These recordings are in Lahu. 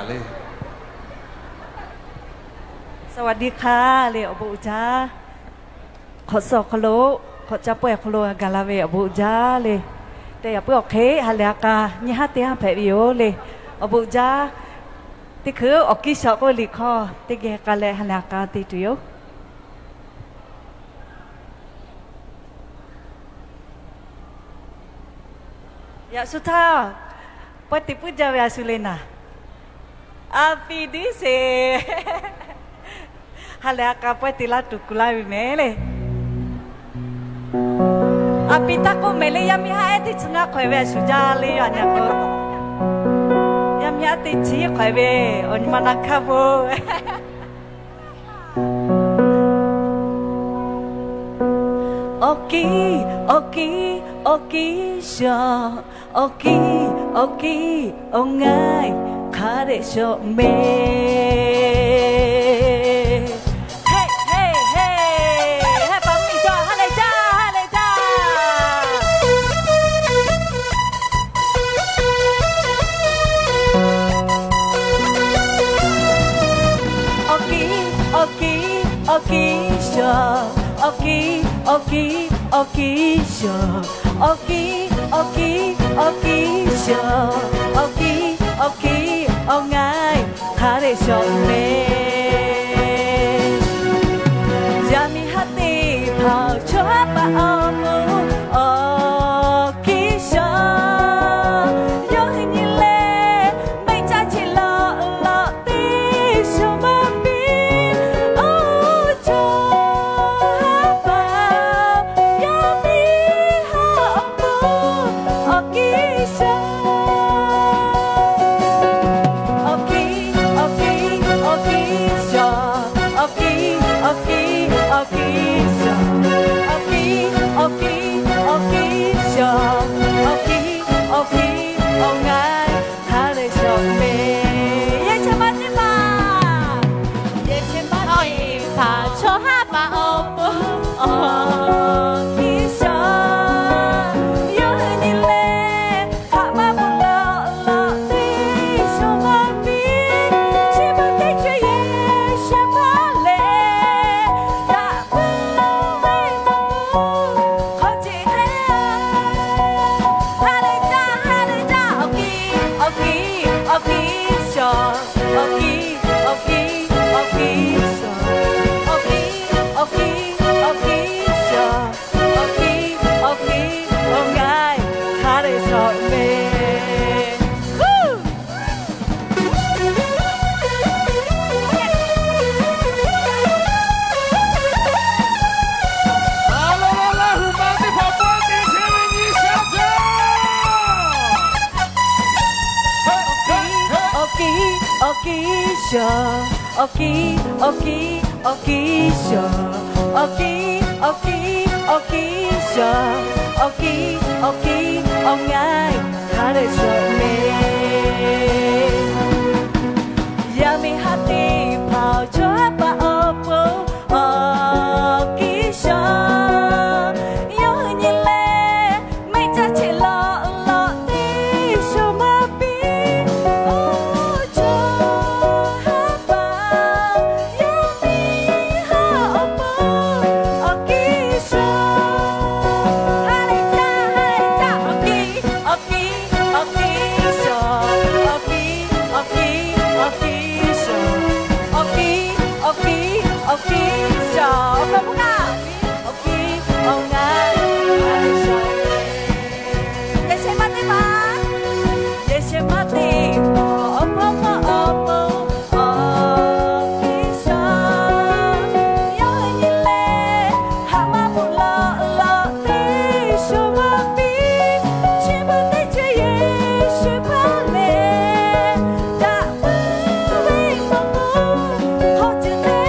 สวัสดีค่ะ le awˬ bon uiˍ jaˇ. Hk'awꞈ suh awˬ hk'aw lo, hk'awꞈ caˇ pawehˇ awˬ hk'aw lo gaˬ la ve awˬ bon uiˍ jaˇ le. Teˇ yaꞈ puiˉ awˬ hk'e ha lehˬ a k'a nyi haˉ teˇ haˉ hpehꞈ ve yoˬ le. Awˬ bon uiˍ jaˇ. Teˇ hkui awˬ kiˇ shawˍ k'oˆ ve liꞈ hkawˇ teˇ geh k'a leh ha lehˬ a k'a te tuˬ yoˬ. Yaꞈ shu htaˇ, pawehˇ te puiˉ jaˇ ve a shu le naˍ. A pi diˉ sheˍ. Ha lehˬ a k'a pawehˇ te laˇ tuˬ kuˬ laˇ ve mehˍ le. A pi taˇ k'oˆ mehˍ le, yaˇ miˇ haˉ ehˉ teˇ chi ngaˇ hk'awꞈ e ve a shu jaˇ le, yaꞈ nyi k'o, yaˇ miˇ haˉ teˇ chi hk'awꞈ e ve awˬ nyi ma na hkaˇ po. Awˬ kiˇ, awˬ kiˇ, awˬ kiˇ shawˍ, awˬ kiˇ, awˬ kiˇ, awˬ ngaiˇ hk'a dehꞈ shawˍ mehˍ. Heˆ heˆ heˆ, ha pa miˬ jaw ha lehˬ jaˇ, ha lehˬ jaˇ. Awˬ kiˇ, awˬ kiˇ, awˬ kiˇ shawˍ, awˬ kiˇ, awˬ kiˇ, awˬ kiˇ shawˍ, awˬ kiˇ, awˬ kiˇ, awˬ kiˇ shawˍ, awˬ kiˇ, awˬ kiˇ, awˬ ngaiˇ hk'a dehꞈ shawˍ mehˍ. Yaˇ miˇ haˉ teˇ hpaˍ chaw haˉ paˍ awˬ pon awˬ kiˇ shawˍ, yawˇ hui nyi leh mehˆ caˇ cheˆ lawꞈ lawꞈ teˇ shawˍ maˇ piˇ. Oˇ chaw haˉ paˍ yaˇ miˇ haˉ awˬ pon awˬ kiˇ shawˍ. Awˬ kiˇ, awˬ kiˇ, awˬ kiˇ shawˍ. Awˬ kiˇ, awˬ kiˇ, awˬ kiˇ shawˍ. Awˬ kiˇ, awˬ kiˇ, awˬ kiˇ shawˍ. Awˬ kiˇ, awˬ kiˇ, awˬ ngaiˇ hk'a dehꞈ shawˍ mehˍ. Yehˬ chehˇ maˇ teˇ hpaˍ, yehˬ chehˇ maˇ teˇ hpaˍ chaw haˉ paˍ awˬ pon awˬ kiˇ shawˍ, yawˇ hui nyi leh haꞈ maˇ bvuhꞈ lawꞈ lawꞈ teˇ shawˍ maˇ piˇ. Chi beuꞈ teˇ ceuˬ Yeˍsuˆ hpaˇ lehˬ, daꞈ puiˉ ve mawˬ k'o, hk'aw ceꞈ hk'e ha lehˬ jaˇ, ha lehˬ jaˇ. Awˬ kiˇ, awˬ kiˇ, awˬ kiˇ shawˍ. Awˬ kiˇ, awˬ kiˇ, awˬ kiˇ shawˍ. Awˬ kiˇ, awˬ kiˇ, awˬ kiˇ shawˍ. Awˬ kiˇ, awˬ kiˇ, awˬ ngaiˇ hk'a dehꞈ shawˍ mehˍ. Awˬ kiˇ, awˬ kiˇ, awˬ kiˇ shawˍ. Awˬ kiˇ, awˬ kiˇ, awˬ kiˇ shawˍ. Awˬ kiˇ, awˬ kiˇ, awˬ kiˇ shawˍ. Awˬ kiˇ, awˬ kiˇ, awˬ ngaiˇ hk'a dehꞈ shawˍ mehˍ. Yaˇ miˇ haˉ teˇ hpaˍ chaw haˉ paˍ awˬ pon awˬ kiˇ shawˍ, yawˇ hui nyi leh mehˆ caˇ cheˆ lawꞈ lawꞈ teˇ shawˍ maˇ piˇ. Oˇ chaw haˉ paˍ yaˇ miˇ haˉ awˬ pon awˬ kiˇ shawˍ. Ha lehˬ jaˇ, ha lehˬ jaˇ. Awˬ kiˇ, awˬ kiˇ, awˬ kiˇ shawˍ. Awˬ kiˇ, awˬ kiˇ, awˬ kiˇ shawˍ. Awˬ kiˇ, awˬ kiˇ, awˬ kiˇ shawˍ. Awˬ kiˇ, awˬ kiˇ, awˬ kiˇ shawˍ. Yehˬ shehˍ maˇ teˇ hpaˍ, yehˬ shehˍ maˇ teˇ hpaˍ awˬ hpawˇ hpawˇ awˬ pon awˬ kiˇ shawˍ. Yawˇ hui nyi leh haꞈ maˇ bvuhꞈ lawꞈ lawꞈ teˇ shawˍ maˇ piˇ. Chi beuꞈ teˇ ceuˬ Yeˍsuˆ hpaˇ lehˬ, daꞈ puiˉ ve mawˬ k'o, hk'aw ceꞈ hk'e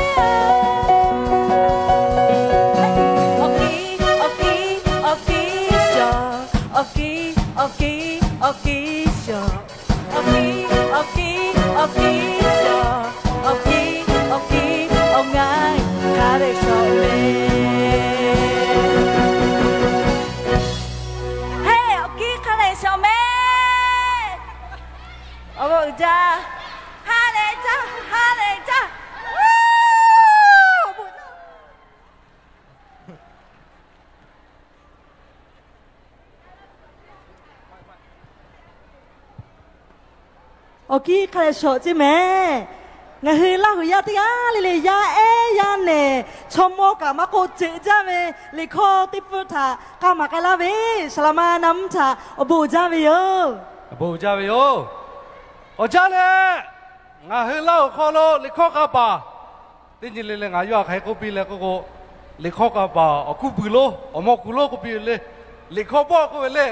Awˬ kiˇ, awˬ kiˇ, awˬ kiˇ shawˍ. Awˬ kiˇ, awˬ kiˇ, awˬ kiˇ shawˍ. Awˬ kiˇ, awˬ kiˇ, awˬ kiˇ shawˍ. Awˬ kiˇ, awˬ kiˇ, awˬ ngaiˇ hk'a dehꞈ shawˍ mehˍ. Heˆ, awˬ kiˇ hk'a dehꞈ shawˍ mehˍ. Awˬ bon uiˍ jaˇ. Awˬ kiˇ hk'a leh shawˍ ceˇ mehˍ. Ngaˬ hui Laˇ huˍ yaˇ teˇ g'aˇ le le yaˇ ehˉ yaˇ nehˬ chaw mawˇ kaꞈ maˇ k'oˆ ceuꞈ jaˇ ve liꞈ hkawˇ teˇ pfuhˇ htaꞈ k'a maˍ k'ai laˇ ve, saˍ laꞈ ma na mvuhˇ htaꞈ awˬ bon uiˍ jaˇ ve yoˬ. Awˬ bon uiˍ jaˇ ve yoˬ. Awˬ jaˇ leh, ngaˬ hui Laˇ huˍ hk'aw lo liꞈ hkawˇ k'a paˍ teˇ nyi le leh ngaˬ yawˇ a hk'aˬ hk'e k'oˆ piˇ leh k'oˆ k'o, liꞈ hkawˇ k'a paˍ awˬ hkuˇ puiˍ lonˉ awˬ mawˇ kuˬ lonˉ k'oˆ piˇ ve le. Liꞈ hkawˇ bawˆ k'oˆ ve le.